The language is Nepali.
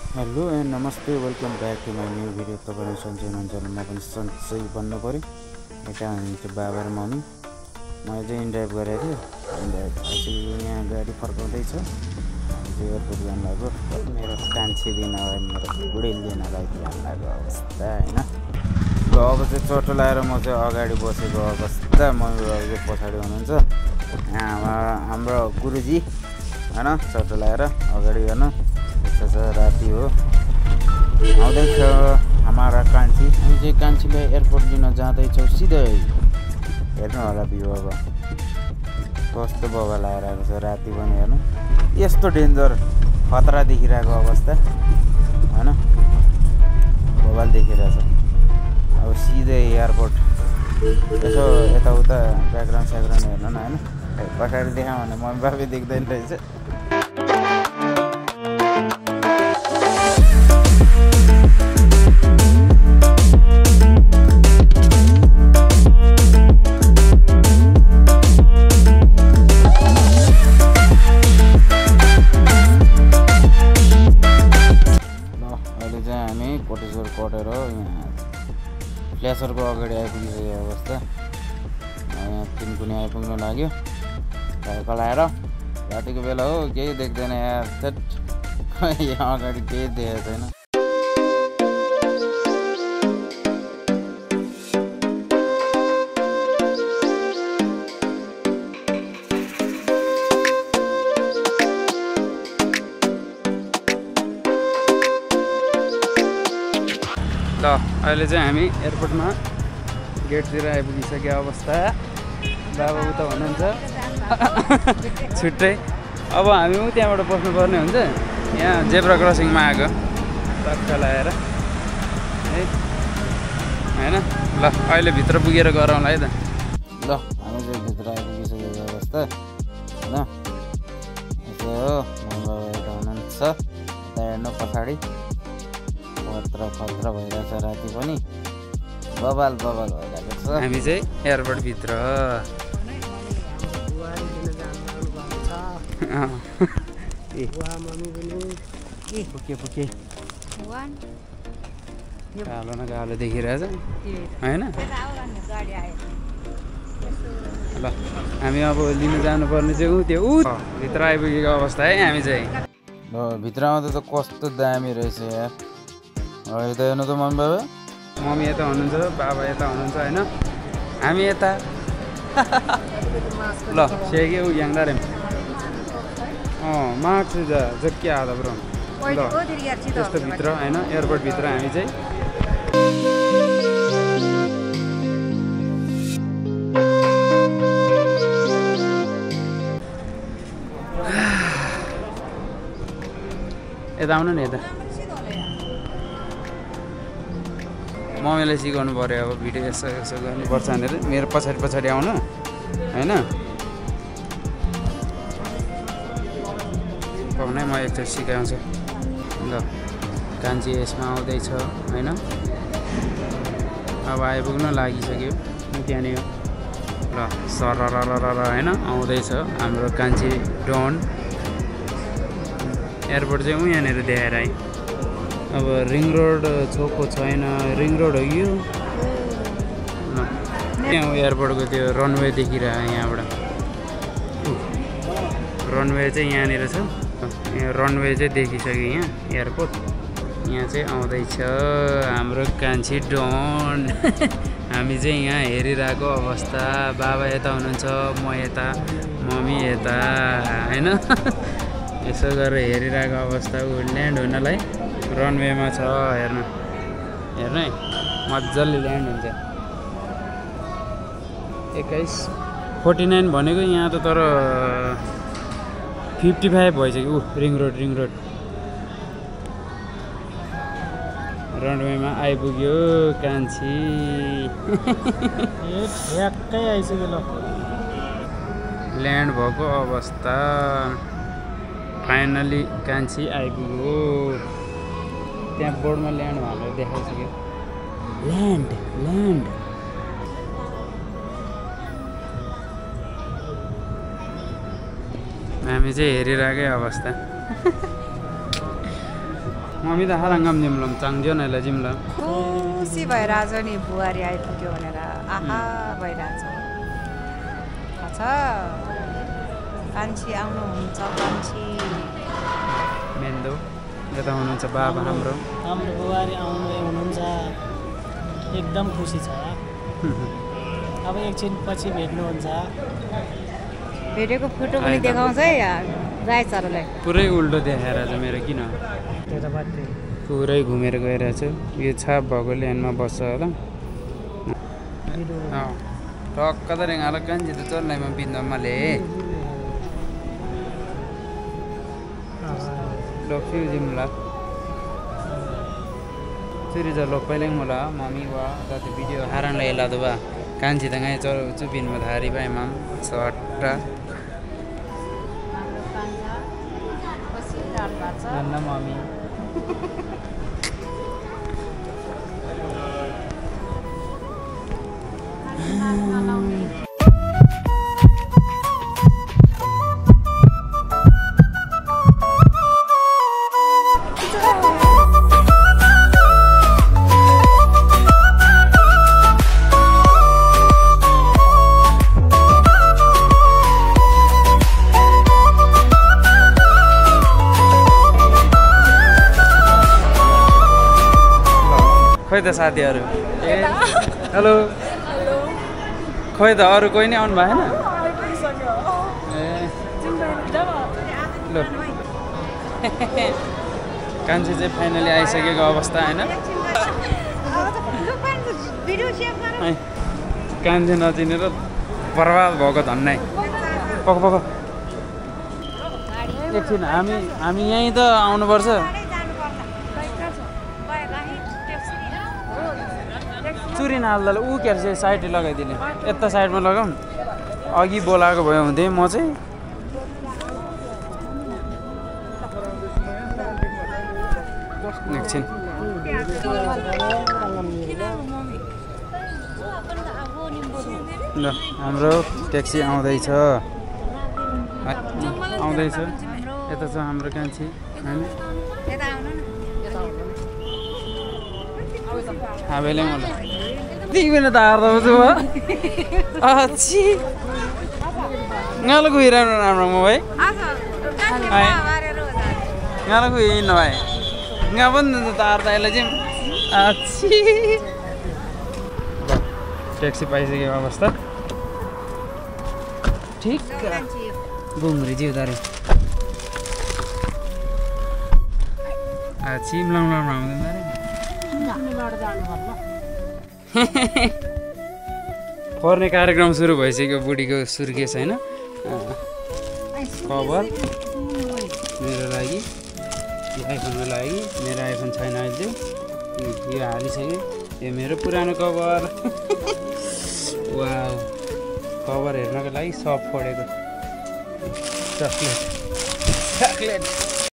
हेलो एन्ड नमस्ते welcome back to my new video. तपाईँ सन्चै हुनुहुन्छ म पनि सन्चै बन्नु पऱ्यो। यता हुनुहुन्छ बाबा र मम्मी। मैले चाहिँ इन्ड्राइभ गरेको थिएँ। इन्ड्राइभ अहिले यहाँ गाडी फर्काउँदैछ। एयरपोर्ट जानु लाग्यो। मेरो कान्छी दिनलाई मेरो बुढेल दिनलाई जानु लाग्यो अवस्था होइन। ल अब चाहिँ चटो लगाएर म चाहिँ अगाडि बसेको अवस्था। मम्मी बाबु पछाडि हुनुहुन्छ। यहाँ हाम्रो गुरुजी होइन चटो लगाएर अगाडि गर्न राति हो आउँदैछ हमारा कान्छी। हामी चाहिँ कान्छीले एयरपोर्ट लिन जाँदैछौँ सिधै। हेर्नु होला भ्यू अब कस्तो बगा लगाएर आएको छ। राति पनि हेर्नु यस्तो डेन्जर खतरा देखिरहेको अवस्था होइन। बगाल देखिरहेछ। अब सिधै एयरपोर्ट यसो यताउता ब्याकग्राउन्ड हेर्नु न होइन। पछाडि देखाउँ भने मम्मी बाबु देख्दैन रहेछ। कोटेश्वर कटेर यहाँ फ्ल्यासरको अगाडि आइपुगिसकेको अवस्था। यहाँ तिनकुने आइपुग्नु लाग्यो कलाएर। रातिको बेला हो केही देख्दैन यार। यहाँ अगाडि केही देखेको छैन। ल अहिले चाहिँ हामी एयरपोर्टमा गेटतिर आइपुगिसकेको अवस्था। बाबा उता हुनुहुन्छ छुट्टै। अब हामी त्यहाँबाट बस्नुपर्ने हुन्छ। यहाँ जेब्रा क्रसिङमा आएको टक्क लगाएर है होइन। ल अहिले भित्र पुगेर गरौँला है त। ल हामी चाहिँ भित्र आइपुगिसकेको अवस्था होइन। यसो मम्मी बाबा यता हुनुहुन्छ। यता हेर्नु पछाडि खतरा भइरहेछ। राति पनि बबाल भइरहेको छ। हामी चाहिँ एयरपोर्ट भित्र कालो न कालो देखिरहेछ होइन। ल हामी अब लिनु जानुपर्ने चाहिँ त्यो भित्र आइपुगेको अवस्था है हामी चाहिँ। ल भित्र आउँदा त कस्तो दामी रहेछ यार। यता हेर्नु त मम्मी बाबा। मम्मी यता हुनुहुन्छ बाबा यता हुनुहुन्छ होइन। हामी यता ल सेके उ याङ्दा रे मार्क्स जक्किया आधा ब्रो। ल त्यस्तो भित्र होइन एयरपोर्ट भित्र हामी चाहिँ यता आउनु नि। यता मम्मीलाई सिकाउनु पऱ्यो अब भिडियो यसो यसो गर्नुपर्छ भनेर। मेरो पछाडि आउनु होइन। सिकाउनै म एकचोटि सिकाउँछु। ल कान्छी यसमा आउँदैछ होइन। अब आइपुग्नु लागिसक्यो त्यहाँनिर। ल सरर होइन आउँदैछ हाम्रो कान्छी डन। एयरपोर्ट चाहिँ यहाँनिर देखाएर है। अब रिङ रोड छोको छैन। रिङ रोड हो यो। त्यहाँ एयरपोर्टको त्यो रनवे देखिरह्यो यहाँबाट। रनवे चाहिँ यहाँनिर छ। यहाँ रनवे चाहिँ देखिसक्यो यहाँ एयरपोर्ट। यहाँ चाहिँ आउँदैछ हाम्रो कान्छी डन। हामी चाहिँ यहाँ हेरिरहेको अवस्था। बाबा यता हुनुहुन्छ म यता मम्मी यता होइन। यसो गरेर हेरिरहेको अवस्था। ऊ ल्यान्ड हुनलाई रनवेमा छ। हेर्नु है मजाले ल्यान्ड हुन्छ। 49 भनेको यहाँ त तर 55 भइसक्यो। रिङ रोड रनवेमा आइपुग्यो कान्छी। ठ्याक्कै आइसक्यो। ल ल्यान्ड भएको अवस्था। फाइनली कान्छी आइपुग्यो। त्यहाँ बोर्डमा ल्यान्ड भनेर देखाइसक्यो। ल्यान्ड हामी चाहिँ हेरिरहेकै अवस्था। म मम्मी त हाराङ्गम जिम्लम चाङ्ज्यो नैला जिम्ला खुसी भइरहेछ नि बुहारी आइपुग्यो भनेर आहा भइरहेछ अच्छा कान्छी आउनुहुन्छ कान्छी मेन्दो यता हुनुहुन्छ बाबा हाम्रो बुहारी आउनु हुनुहुन्छ एकदम खुसी छ अब एकछिन पछि भेट्नुहुन्छ भेटेको फोटो पनि देखाउँछ है राईचरलाई पुरै उल्टो देखाएर छ मेरो किन पुरै घुमेर गइरहेछ यो छाप भएको ल्यान्डमा बस्छ होला टक्क त रेङ्गाल कान्छी त चल्लाइमा बिन्दमाले लक्ष्मी जिम्ला चुरी जल्लो पहिल्यै मला मम्मी वा दादी भिडियो हारान ला दबा कान्छी त गाय चुपिन म धारी बाई माम सट्टा नन्ना मम्मी खोइ त साथीहरू ए हेलो खोइ त अरू कोही नै आउनु भएन ए ल कान्छी चाहिँ फाइनली आइसकेको अवस्था होइन कान्छी नचिनेर बर्बाद भएको धन्नै पक पक एकछिन हामी यहीँ त आउनुपर्छ चुरी नहाल्दा ऊ के अरे साइड लगाइदिने यता साइडमा लगाऊँ अघि बोलाएको भयो हुँदै म चाहिँ एकछिन ल हाम्रो ट्याक्सी आउँदैछ यता छ हाम्रो कान्छी होइन हाबेले मलाई तिमीले त हार्दा छु अच्छी गालो गइरहनु राम्रो म भाइ गालो गइ न भाइ गा पनि त हार्दा यसलाई चाहिँ अच्छी ट्याक्सी पाइसकेको अवस्था ठिक घुम्री जिउदारे चिम्लाउँ आउँदैन पर्ने कार्यक्रम सुरु भइसक्यो बुढीको सुर्केस होइन कभर मेरो लागि आइफोनको लागि मेरो आइफोन छैन अहिले यो हालिसक्यो यो मेरो पुरानो कभर वा कभर हेर्नको लागि सब फोडेको चक्लेट